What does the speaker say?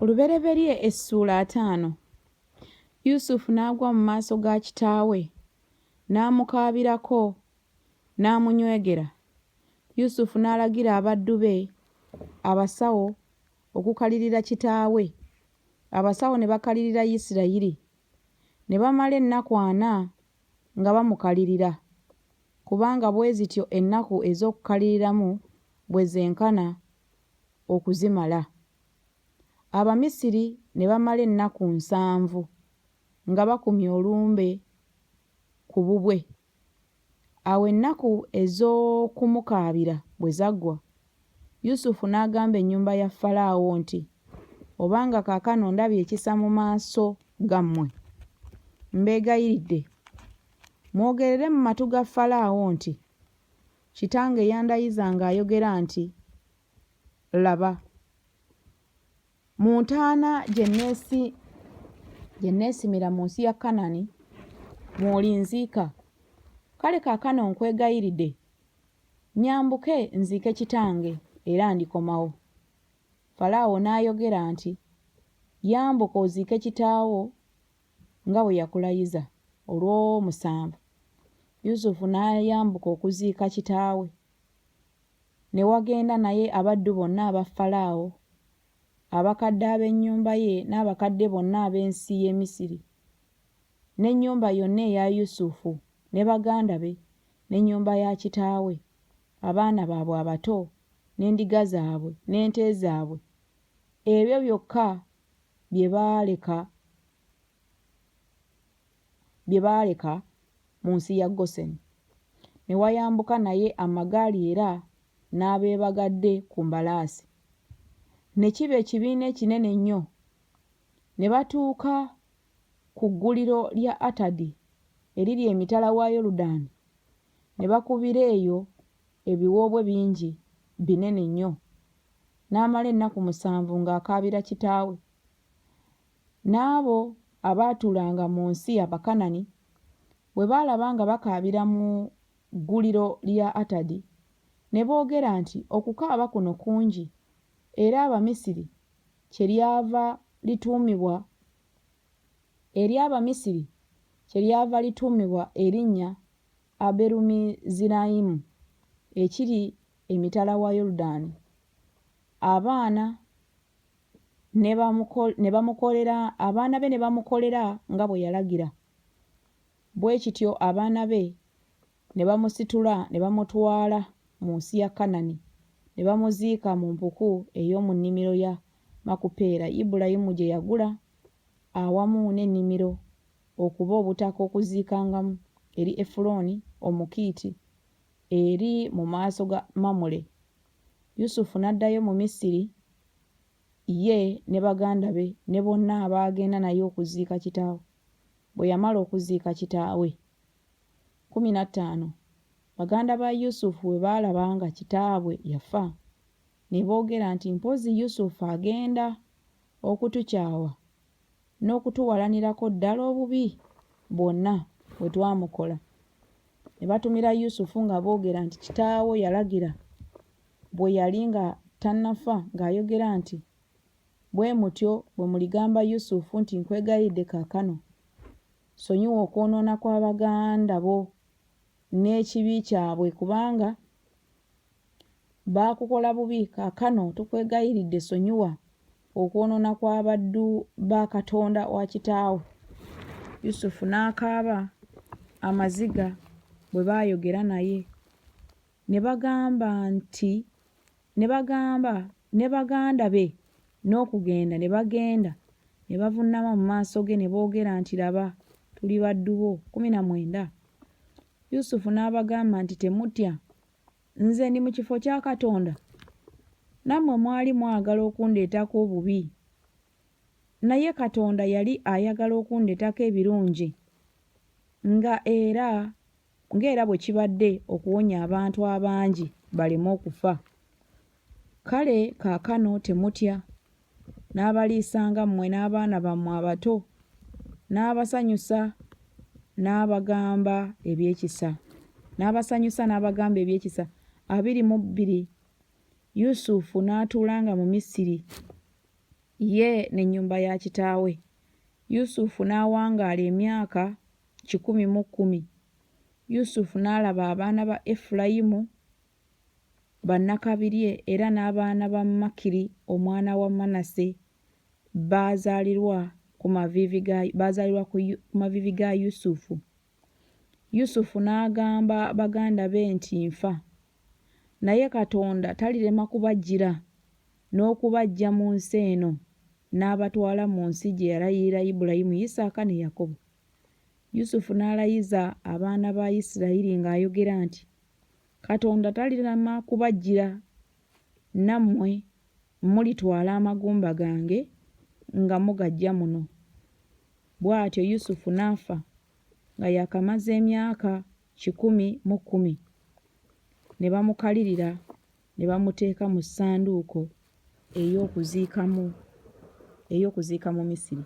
Olubereberye essuula ataano. Yusufu n'agwa mu maaso ga kitaawe, n'amukaabirako, n'amunywegera. Yusufu n'alagira abaddu be abasawo okukalirira kitaawe. Abasawo ne bakalirira Isirayiri, ne bamala ennaku ana nga bamukalirira, kubanga bwe zityo ennaku ez'okukaliriramu bwe zenkana okuzimala. Abamisiri ne bamala ennaku nsanvu nga bakumye olumbe ku bubwe. Awo ennaku ez'okumukaabira bwe zaggwa, Yusufu n'agamba ennyumba ya Falaawo nti, Obanga kaakano ndabye ekisa mu maaso gammwe, mbeegayiridde, mwogerere mu matu ga Falaawo nti, Kitange yandayiza ng'ayogera nti, Laba, mu ntaana gye nneesimira mu nsi ya Kanani mw'olinziika. Kale kaakano nkwegayiridde, nnyambuke nziike kitange, era ndikomawo. Falaawo n'ayogera nti, Yambuka oziike kitaawo nga bwe yakulayiza. Olw'omusanvu Yusufu n'ayambuka okuziika kitaawe. Ne wagenda naye abaddu bonna aba Falaawo, abakadde ab'ennyumba ye n'abakadde bonna ab'ensi y'e Misiri, n'ennyumba yonna eya Yusufu, ne baganda be, n'ennyumba ya kitaawe, abaana baabwe abato, n'endiga zaabwe, n'ente zaabwe, ebyo byokka bye baaleka bye baaleka mu nsi ya Goseni. Ne wayambuka naye amagaali era n'abeebagadde ku mbalaasi. Ne kiba ekibiina ekinene ennyo. Ne batuuka ku gguliro lya Atadi eriri emitala wa Yoludaani, ne bakubira eyo ebiwoobwe bingi binene nnyo. N'amala ennaku musanvu ng'akaabira kitaawe. N'abo abaatuulanga mu nsi Abakanani bwe baalaba nga bakaabira mu gguliro lya Atadi, ne boogera nti Okukaaba kuno kungi, era Abamisiri kyeryava lituumibwa eri Abamisiri kyeryava lituumibwa erinnya Aberumizirayimu, ekiri emitala wa Yoludaani. Abaana ne bamukolera, abaana be ne bamukolera nga bwe yalagira. Bwe kityo abaana be ne bamusitula ne bamutwala mu nsi ya Kanani, ne bamuziika mu mpuku ey'omu nnimiro ya Makupeera, Ibulayimu gye yagula awamu n'ennimiro okuba obutaka okuziikangamu, eri Efulooni Omukiiti, eri mu maaso ga Mamule. Yusufu n'addayo mu Misiri, ye ne baganda be ne bonna abaagenda naye okuziika kitaawe, bwe yamala okuziika kitaawe. 15 baganda ba Yusufu bwe baalaba nga kitaabwe yafa, ne boogera nti Mpozzi Yusufu agenda okutukyawa n'okutuwalanirako ddala obubi bwonna bwe twamukola. Ne batumira Yusufu nga boogera nti Kitaawo yalagira bwe yali nga tannafa ng'ayogera nti Bwe mutyo bwe muligamba Yusufu nti Nkwegayiridde kaakano, sonyiwa okwonoona kwa baganda bo n'ekibi kyabwe, kubanga baakukola bubi, kaakano tukwegayiridde sonyiwa okwonoona kw'abaddu ba Katonda wa kitaawo. Yusufu n'akaaba amaziga bwe baayogera naye. Ne bagamba nti, ne bagamba ne baganda be n'okugenda ne bagenda ne bavunnama mu maaso ge ne boogera nti Laba, tuli baddu bo. 19 Yusufu n'abagamba nti Temutya, Nze ndi mu kifo kya Katonda? Nammwe mwali mwagala okundeetako obubi, naye Katonda yali ayagala okundeetako ebirungi, nga era ng'era bwe kibadde okuwonya abantu abangi baleme okufa. Kale kaakano temutya, Nnaabaliisanga mmwe n'abaana bammwe abato, nnaabasanyusa n'abagamba eby'ekisa. N'abasanyusa n'abagamba eby'ekisa. 22 Yusufu n'atuulanga mu Misiri. ye n'ennyumba ya kitaawe. Yusufu n'awangaala emyaka 110. Yusufu n'alaba abaana ba Efulayimu bannakabirye era n'abaana ba Makiri omwana wa Manase baazaalirwa ku maviivi ga baazaalirwa ku maviivi ga Yusufu. Yusufu n'agamba baganda be nti nfa, naye Katonda talirema kubajjira n'okubaggya mu nsi eno n'abatwala mu nsi gye yalayirira Ibulayimu, Isaaka ne Yakobo. Yusufu n'alayiza abaana ba Isirayiri ng'ayogera nti, Katonda talirema kubajjira, nammwe mulitwala amagumba gange nga mugaggya muno. Bw'atyo Yusufu n'afa nga yaakamaza emyaka 110, ne bamukalirira ne bamuteeka mu ssanduuko ey'okuziika mu Misiri.